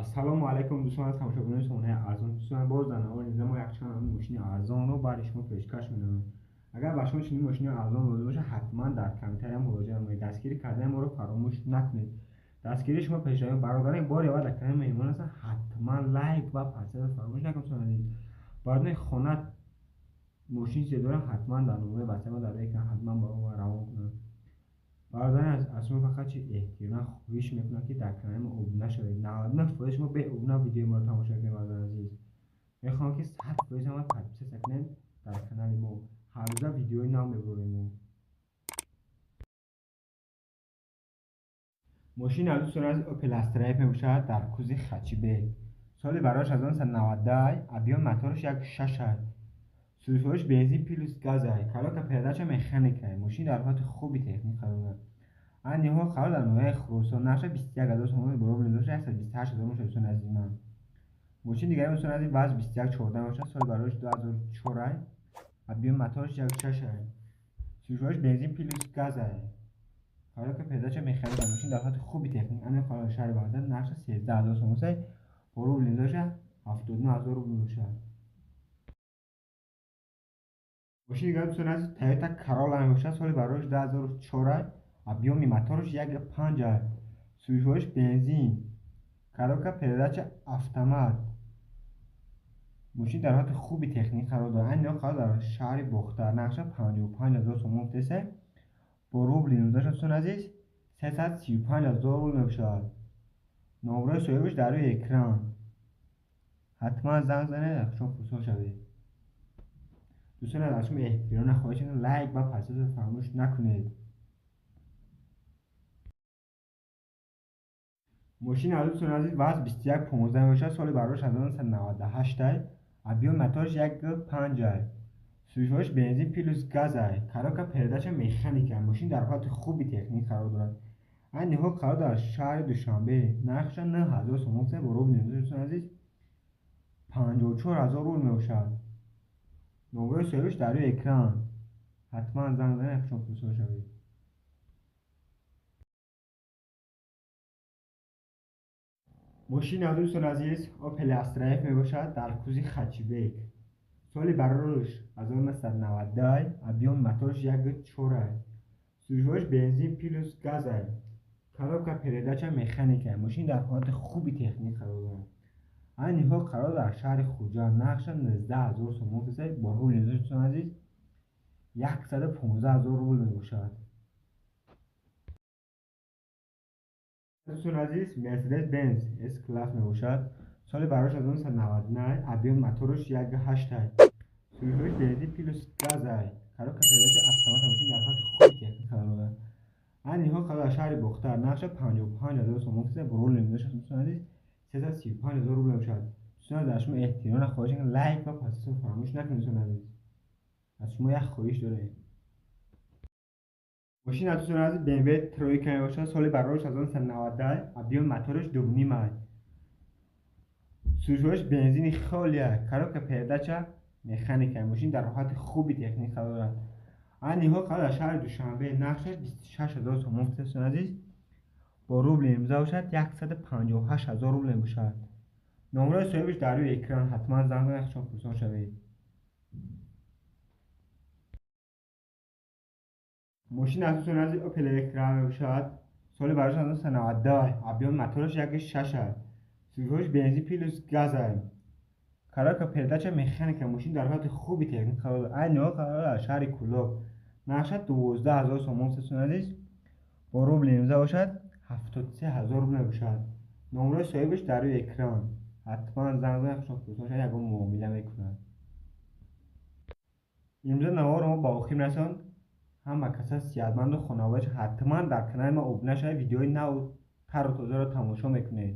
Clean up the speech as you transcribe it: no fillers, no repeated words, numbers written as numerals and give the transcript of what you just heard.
Ассалому алайкум, дӯстон, тамошобинони сомонаи Арзон. Дӯстон, боз дар навори мо якчанд мошини арзонро барои шумо пешкаш менамоем. Агар ба шумо чунин мошини арзон лозим бошад, ҳатман дар комментария муроҷиат намоед. Дастгирӣ кардани моро фаромӯш накунед. Дастгирии шумо пешравӣ бародари бори аввал дар канали меҳмон ҳастанд, ҳатман лайк ва подписка фаромӯш накунед. Дӯстони азиз, бародари хона мошин чизе дорам, ҳатман дар номаи ватсап дар экран ҳатман ба мо равон кунанд. Бародари аз шумо фақат чи эҳтироман хоҳиш мекунам, ки дар канали мо обуна шавед. 99% шумо беобуна видеои моро тамошо мекунед. Бародари азиз, мехоҳам, ки 100% ҳама подписаться кунед дар канали мо. Ҳаррӯза видеои нав мебурем мо. Мошини аз дӯстони азиз Opel Astra F мебошад дар кузови хэтчбек. Соли барош 1990, объём мотораш 1.6, сӯзишвориш бензин плюс газ, коробка передача механика. Мошин дар ҳолати хуби техникӣ қарор дорад. Айни ҳол қарор дар ноҳияи Хуросон, нархаш 21 000 сомонӣ, бо рубли бошад 128 000 мешавад. Дӯстони азизи ман, мошини дигари дӯстони азиз ВАЗ 2114 мебошад, соли барош 2004, объём мотораш 1.6, сӯзишвориш бензин плюс газ, коробка передача механика. Мошин дар ҳолати хуби техникӣ, айни қарор дар шаҳри Ваҳдат, нархаш 13 000 сомонӣ, бо рубли бошад 79 000 рубл мебошад. Мошини дигари дӯстони азиз Toyota Corolla мебошад, соли барош 2004, объёми мотораш 1.5, сӯзишвориш бензин, коробка передача автомат. Мошин дар ҳолати хуби техникӣ қарор дорад. Айни ҳол қарор дар шаҳри Бохтар, нархаш 55 000 сомон гуфтаест, бо рубли имрӯзаша, дӯстони азиз, 335 000 рубл мебошад. Номрои соҳибаш дар рӯи экран. Ҳатман занг занед, аз шумо пурсон шавед. Дӯстони аз шумо эҳтиромона хоҳиш мекунам, лайк ва подписка фаромӯш накунед. Мошини аз дӯстони азиз ВАЗ 2115 мебошад, соли барош 1998, объёми мотораш 1.5, сӯзишвориш бензин плюс газ, коробка передача механика. Мошин дар ҳолати хуби техникӣ қарор дорад. Айни ҳол қарор дар шаҳри Душанбе, нархаш 9000 сомон, бо рубли дӯстони азиз 54 000 рубл мебошад. Номрои соҳибаш дар рӯи экран. Ҳатман занг занед, аз шумо пурсон шавед. Мошини аз дӯстони азиз Opel Astra F мебошад дар кузови хэтчбек. Соли барош 1990, объёми мотораш 1.4, сӯзишвориш бензин плюс газ, коробка передача механика. Мошин дар ҳолати хуби техникӣ қарор дорад. Айни ҳол қарор дар шаҳри Хуҷанд, нархаш 19 000 сомон, бо рубли дӯстони азиз 115 000 рубл мебошад. Дӯстони азиз, Mercedes Benz S Class мебошад, соли барош 1999, объёми мотораш 1.8, сӯзишвориш бензин плюс газ, коробка передача автомат. Мошин дар ҳолати хуби техникӣ қарор дорад. Айни ҳол қарор дар шаҳри Бохтар, нархаш 55 000 сомон, бо рубли дӯстони азиз 335 000 рубл мебошад. Дӯстони азиз, аз шумо эҳтиромона хоҳиш мекунам, лайк ва подписка фаромӯш накунед. Дӯстони азиз, аз шумо як хоҳиш дорем. Мошин аз дӯстони азиз BMW тройка мебошад, соли барош 1990, объёми мотораш 2.5, сӯзишвориш бензини холия, коробка передача механика. Мошин дар ҳолати хуби техникӣ қарор дорад. Айни ҳол қарор дар шаҳри Душанбе, нархаш 26 000 сомон, дӯстони азиз, бо рубли имрӯза бошад 158 000 рубл мебошад. Номрои соҳибаш дар рӯи экран. Ҳатман занг занед, шумо пурсон шавед. Мошин аз дӯстони азиз Opel Vectra мебошад, соли барош 1992, объёми мотораш 1.6, сӯзишвориш бензин плюс газ, коробка передача механика. Мошин дар ҳолати хуби техникӣ қарор дорад. Айни ҳол қарор дар шаҳри Кӯлоб, нархаш 12 000 сомон, дӯстони азиз, бо рубли имрӯза бошад 73 000 рубл мебошад. Номрои соҳибаш дар рӯи экран. Ҳатман занг занед, шумо пурсон шавед, ягон муомила мекунад. Имрӯза наворро мо ба охир мерасонем. Ҳама каса сиҳатманду хонаводааш ҳатман дар канали мо обуна шавед, видеои нав тару тозаро тамошо мекунед.